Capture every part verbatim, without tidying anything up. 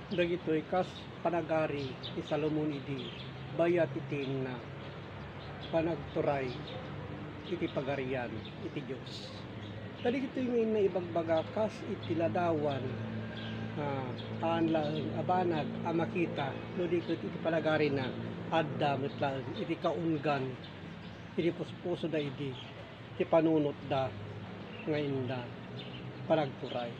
Dagitoy kas panagari ni Salomon idi bayat iti inna panagturay iti Pagarian iti Dios. Kadagitoy nga inna ibagbaga kas iti ladawan, ah, haan laeng a banag a makita, no di ket iti panagarina, adda met laeng iti kaunggan iti puspusoda idi ti panunotda nga inda panagturay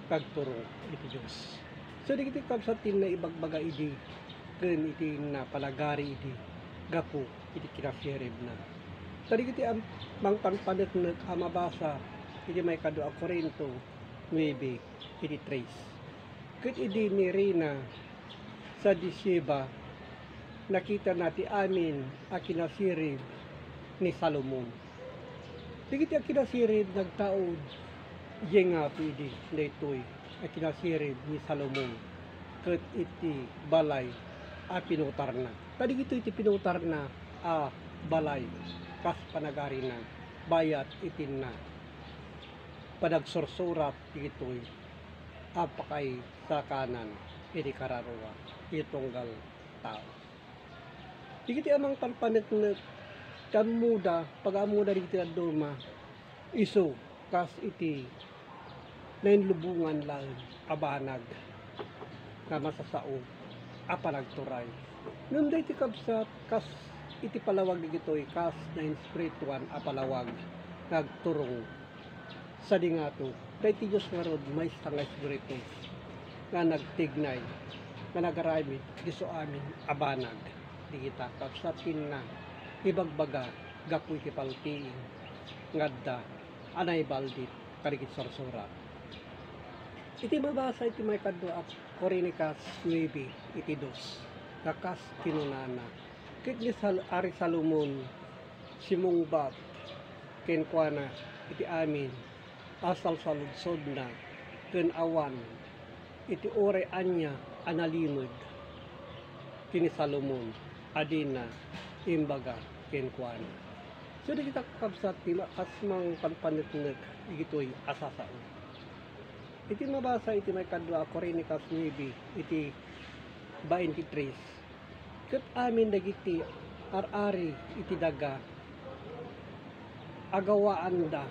kag turong iti Dios. So, dagiti kabsat ti inna ibagbaga idi ken iti inna panagari idi gapu iti kinasiribna. Kadagiti am-, mangpanpaneknek a mabasa iti maikadua a Corinto nuebe iti tres. Ket idi nirina sadi Sheba, nakitana ti amin a kinasirib ni Salomon. Dagiti a kinasirib nagtaud idiay ngato idi daytoy a kinasirib ni Salomon ket iti balay a pinutarna. Kadagitoy ti pinutarna a balay kas panagarina bayat iti inna panagsursurat dagitoy a pakaisakanan iti kararua iti tunggal tao. Dagiti a mangpanpaneknek ti ammoda, pag-ammoda dagiti dadduma, isu kas iti nainlubongan laeng a banag nga masasao a panagturay. Ngem daytoy kabsat, kas iti palawag dagitoy, kas nainspirituan a palawag nga agturong sadi ngato, daytoy Dios ngarud maysa nga Espiritu nga nagtignay, nga nagaramid iti isu amin a banag. Dagita kabsat ti inna ibagbaga gapu iti paltiing nga adda a naibaldit kadagiti sursurat. Iti mabasa iti maikadua a Cronikas nuebe iti dos, nga kas kinunana, ket ni Sal-, Ari Salomon simungbat kenkuana iti amin a salsaludsodna ken awan iti uray ania a nalimed ken ni Salomon a dina imbaga kenkuana. So, dagita kakabsat ti ma-, kas mangpanpaneknek dagitoy a sasao. Iti mabasa iti maikadua a Cronikas nuebe iti baintitres, ket amin dagiti ar-ari iti daga, agawaanda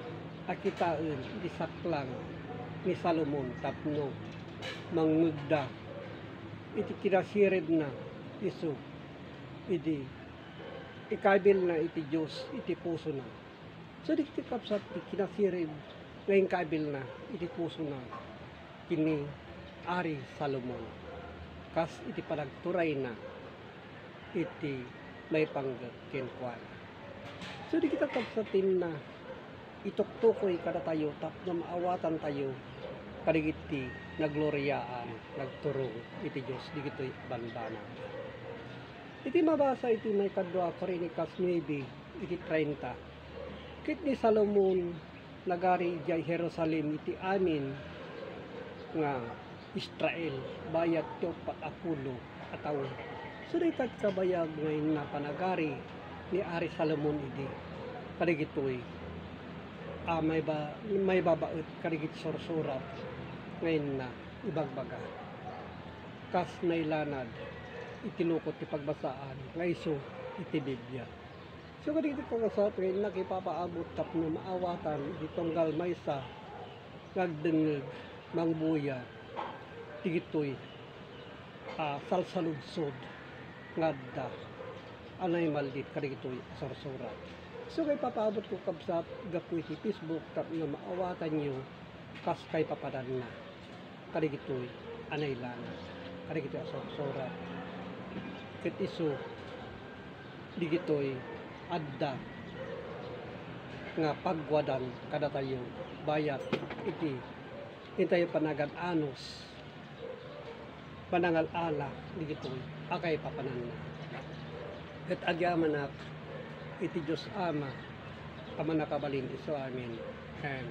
a kitaen ti saklang ni Salomon tapno mangngegda iti kinasiribna isu idi ikabilna iti Dios iti pusona. So, dagiti kabsat ti kinasirib nga inkaibilna iti pusona ken ni Ari Salomon, kas iti panagturayna iti maipanggep kenkuana. So, dagiti kabsat ti inna ituktukoy kadatayo tapno maawatantayo kadagiti nagloriaan, nagturong iti Dios dagitoy a bambanag. Iti mabasa iti maikadua a Cronikas nuebe iti treinta, ket ni Salomon nagari idiay Jerusalem iti amin nga Israel, bayat ti uppat a pulo a tawen. So, dayta ti kabayag nga inna panagari ni Ari Salomon idi kadagitoy a maiba-, maibabaet kadagiti sursurat nga inna ibagbaga kas nailanad iti lukot ti pagbasaan nga isu iti Biblia. So, kadagiti kakabsat nga innak ipapaabot tapno maawatan iti tunggal maysa nga agdengngeg, mangbuya dagitoy a salsaludsod nga adda a naimaldit kadagitoy a sursurat. So, nga ipapaabotko, kabsat, gapu iti Facebook tapno maawatanyo kas kaipapananna kadagitoy a nailanad kadagitoy a sursurat. Ket isu dagitoy adda nga pagwadan kadatayo bayat iti intayo panagad-anos, panangal-ala dagitoy a kaipapananna. Ket agyamanak iti Dios Ama a Mannakabalin isu amin. Amen.